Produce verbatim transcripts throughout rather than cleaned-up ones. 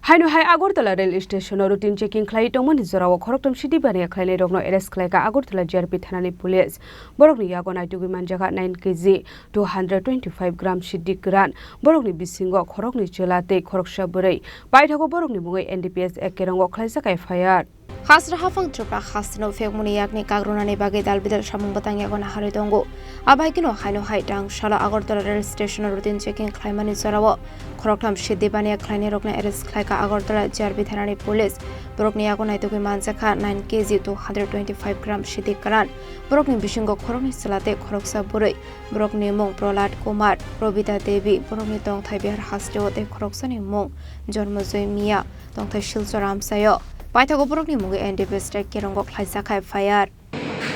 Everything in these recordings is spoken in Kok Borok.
Haino hai Agartala rail station o routine checking khlai tongmani jorao khoroktham sidi baniya khlainairokno arrest khlaikha Agartala G R P thanani police. Borokni yago naitugwi manjakha nine K G, two hundred twenty-five gram sidi kwran. Borokni bisingo khoroknwi chwla tei khoroksa bwrwi. Paithago borokni mungwi N D P S Act kerongo khlaijak F I R. Khasra haphang Tripura hasteno phekmungni yakni kagrunani bagwi dal bidal samung bwtang yago naharwi tongo. Abaikeno haino hai tang salo Agartala rail station o routine checking khlaimani jorao khoroktham sidi baniya khlainairokno arrest khlaikha Agartala G R P thanani police. Borokni yago naitugwi manjakha nine K G two hundred twenty-five gram sidi kwran. Borokni bisingo khoroknwi chwla tei khoroksa bwrwi. Borokni mung Prahlad Kumar, Robita Devi, borokni tongthai Bihar hasteo tei khoroksani mung Jonmojoy Miya, tongthai Silchar amchaio. Paithago borokni mungwi N D P S Act kerongo khlaijak F I R.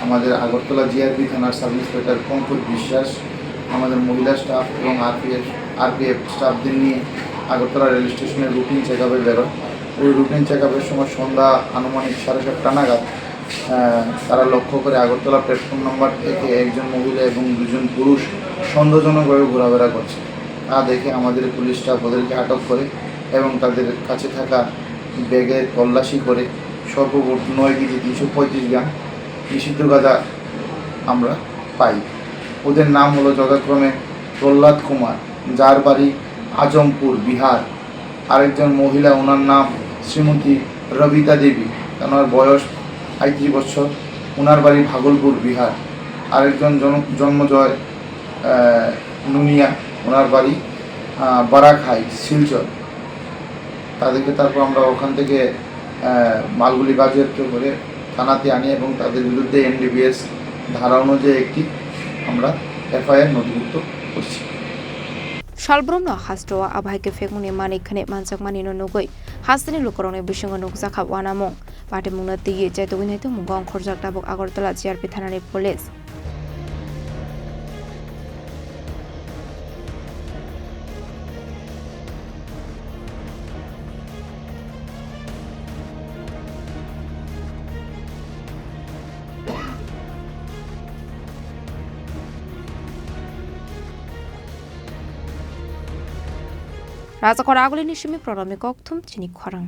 আমাদের আগরতলা জিআরপি থানার sub inspector Pankaj বিশ্বাস আমাদের মহিলা স্টাফ এবং RPF RPF স্টাফদের নিয়ে আগরতলা রেল স্টেশনের routine check আপে বেরোয়। ওই রুটিন চেক আপের সময় সন্ধ্যা আনুমানিক সাড়ে সাতটা নাগাদ আহ, তারা লক্ষ্য করে আগরতলা প্ল্যাটফর্ম নাম্বার থেকে একজন মহিলা এবং দুজন পুরুষ সন্দেহজনকভাবে ঘোরাফেরা করছে। তা দেখে আমাদের পুলিশ স্টাফ ওদেরকে আটক করে এবং তাদের কাছে থাকা ব্যাগে তল্লাশি করে সর্বমোট নয় কেজি তিনশো পঁয়ত্রিশ গ্রাম নিষিদ্ধ গাঁজা আমরা পাই। ওদের নাম হলো যথাক্রমে প্রহ্লাদ কুমার, যার বাড়ি আজমপুর, বিহার, আরেকজন মহিলা, ওনার নাম শ্রীমতী রবিতা দেবী, ওনার বয়স পঁয়ত্রিশ বছর, ওনার বাড়ি ভাগলপুর, বিহার। আরেকজন জন-, জন্মজয়, আহ, নুনিয়া, ওনার বাড়ি, আহ, বারাকহাই, শিলচর। তাদেরকে তারপর আমরা ওখান থেকে, আহ, মালগুলি বাজেয়াপ্ত করে থানাতে আনি এবং তাদের বিরুদ্ধে এনডিপিএস ধারা অনুযায়ী একটি আমরা এফআইআর নথিভুক্ত করছি। Salbrumno hasteo abahaikhe phekmungni manwi khwnwi manjakmanino nugwi hasteni lukurokni bisingo nukjakha uanamung. Patimungno twiwi chaitugwi naitukmungo ongkhorjak tabuk Agartala G R P thanani police. Rajakor agulini simi programni kokthum chini khorang.